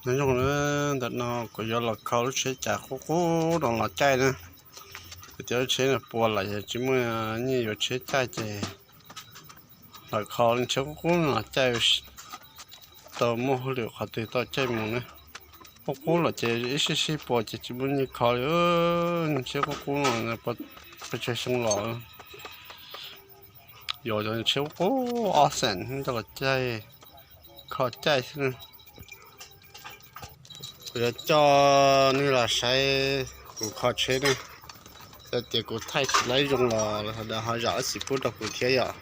Nyob zoo na, ntawm no kuv yuav los kho lub tsheb caij qub qub no los caij na. Kuv cov lub tsheb no puas lawm, yog tsis muaj nyiaj yuav tsheb caij ces los kho lub tsheb qub qub no los caij, tau muaj hauj lwm qhov twg tau caij mus na. Qub qub lawm ces ib sij sij puas ces tsis muaj nyiaj kho li. Tsheb qub qub no pes tsawg xyoo los, yuav cov tsheb qub qub ob xeem coj los caij, kho caij xwb na. Kuv yuav coj nej los saib kuv kho tsheb na. Yog tias kuv thaij tsis laib zoo los ho zam lub txim pub rau kuv thiab yom.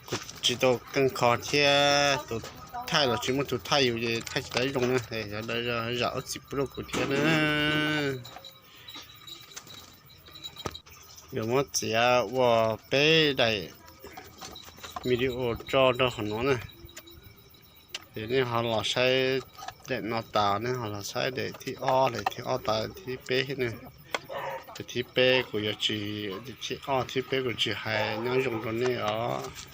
Kuv tsis tau keej kho thiab, tus thaij los tsis muaj tus thaij yus ces thaij tsis laib zoo na, zam lub txim pub rau kuv thiab na. Yuav muab txiav ua peb daim video tso rau hauv no na. Ces nej ho los saib daim no tas, nej ho los saib daim thib ob, daim thib ob tas thib peb na. Daim thib peb kuv yuav tsis, thib ob thib peb kuv tsis hais nyob zoo rau nej os.